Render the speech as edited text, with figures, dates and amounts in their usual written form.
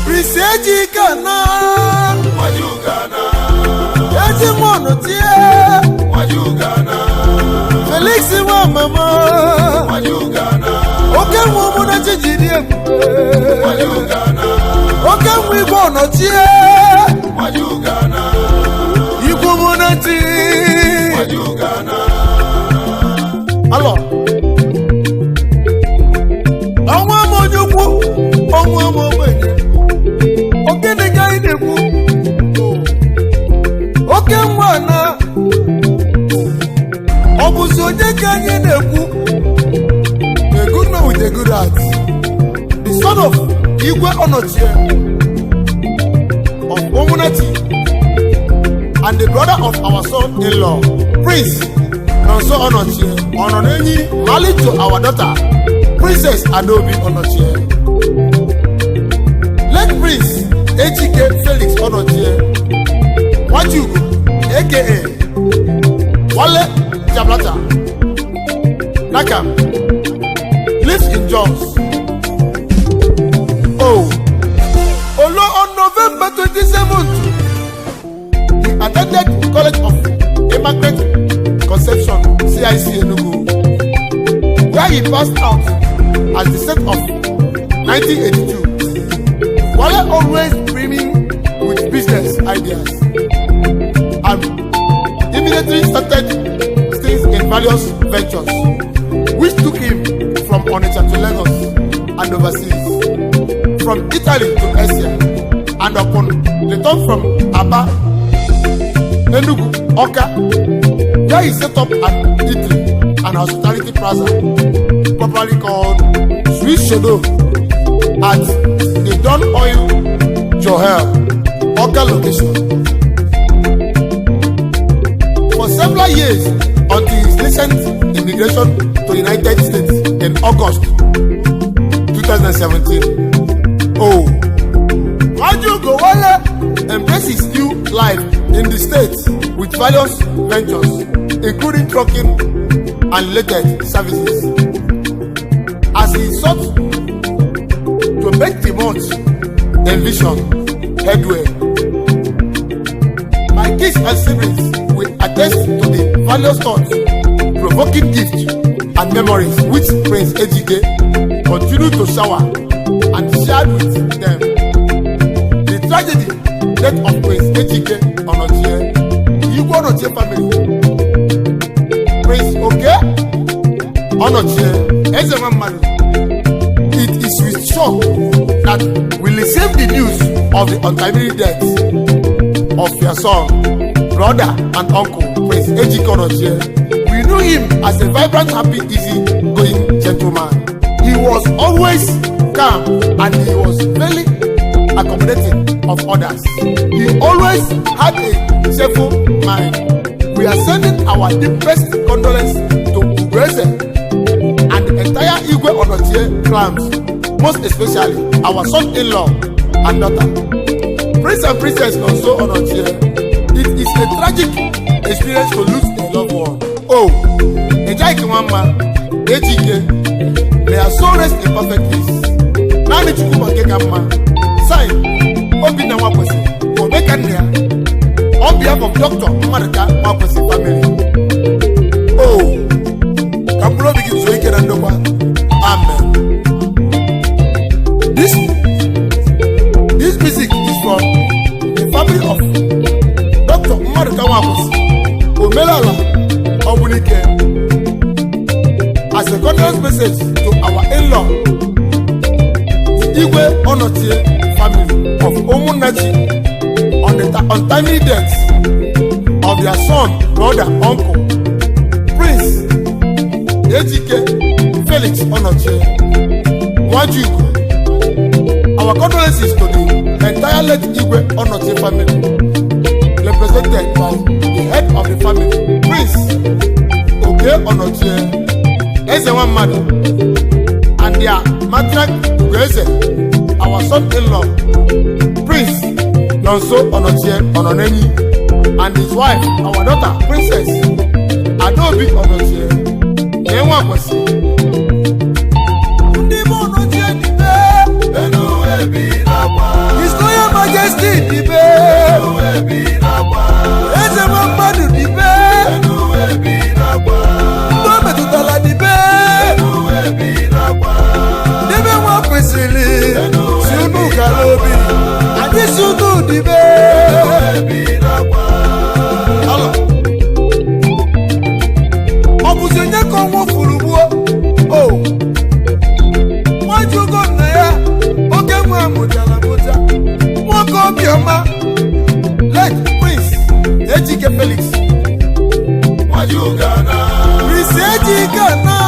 Prince Ejike na eji nwa tie Felix nwa mama oke nwa ụmụnachi jiri ebube oke nwa igwe ọnọchie igwe ụmụnachi alọ ọnwa m onye ukwu, ọnwa m ogbenye, ogene ka anyị na-ekwu oke nwa na ọ bụzi onye ka anyị na-ekwu? A good man with a good heart, the son of Igwe Onochie of Omunachi and the brother of our son-in-law, Prince Nonso Onochie Ononenyi, married to our daughter, Princess Adaobi Onochie. Late Prince Ejike Felix Onochie Nwajugo, aka Wale Jablata Nakam, lives in Jos. Oh, Olo, on November 27th, he attended College of Immaculate Conception, CIC Enugu, where he passed out as the set of 1982. Wale always brimming with business ideas and immediately started things in various ventures, which took him from Onitsha to Lagos and overseas, from Italy to Asia, and upon return from Aba, Enugu, Awka, where he set up an eatery and hospitality plaza, properly called Swiss Shadow, at the Don Oil Johel, Awka location. For several years until his recent immigration to the United States in August 2017. Oh, Nwajugo Wale embraced his new life in the States with various ventures, including trucking and related services, as he sought to make the much envisioned headway. My kids and siblings will attest to the various thoughts, provoking gifts and memories which Prince Ejike continued to shower and shared with them. The tragedy death of Prince Ejike Onochie, Igwe Onochie family, Prince Oke Onochie, Eze Mmadụ. It is with shock that we receive the news of the untimely death of your son, brother, and uncle, Prince Ejike Onochie. We knew him as a vibrant, happy, easy-going gentleman. He was always calm and he was very accommodating of others. He always had a cheerful mind. We are sending our deepest condolence to Ugoeze and the entire Igwe Onochie clans, most especially our son-in-law and daughter, Prince and Princess Nonso Onochie. It is a tragic experience to lose a loved one. Oh, Ejaiki Nwamma, Ejike, may her soul rest in perfect peace. Naanị Chukwu ma nke ka mma. Sign, Obinna Nwakwesị, Omekanna ya, on behalf of Dr. Mmadụka Nwakwesị family. Oh, ka mkpụrụ obi gị zuo ike na ndokwa. Amen. This music is from the family of Dr. Mmadụka Nwakwesị, Omelala Ogbunike, as a condolence message to our in-law, the Igwe Onochie family of Omunachi, on the untimely death of their son, brother, uncle, Prince Ejike Felix Onochie Nwajugo. Our condolences to the entire late Igwe Onochie family, represented by the head of the family, Prince Oke Onochie, Eze Mmadụ, and their matriarch Ugoeze, our son-in-law, Prince Nonso Onochie Ononenyi. And his wife, our daughter, Princess Adaobi Onochie na Nwakwesị. Ndị be Ọnọchie dibe. His Royal Majesty dibe. Eze nwa mmadụ dibe. Ndị o metụtara dibe. Debe nwa kwesịrị si unu gara obi. Anyị si unu dibe. Alọ. Ọ bụzi onye ka ọnwụ furu gbuo o nwajugo nna ya oke nwa mụtara mụta nwoke obiọma. Late Prince Ejike Felix. Prince Ejike na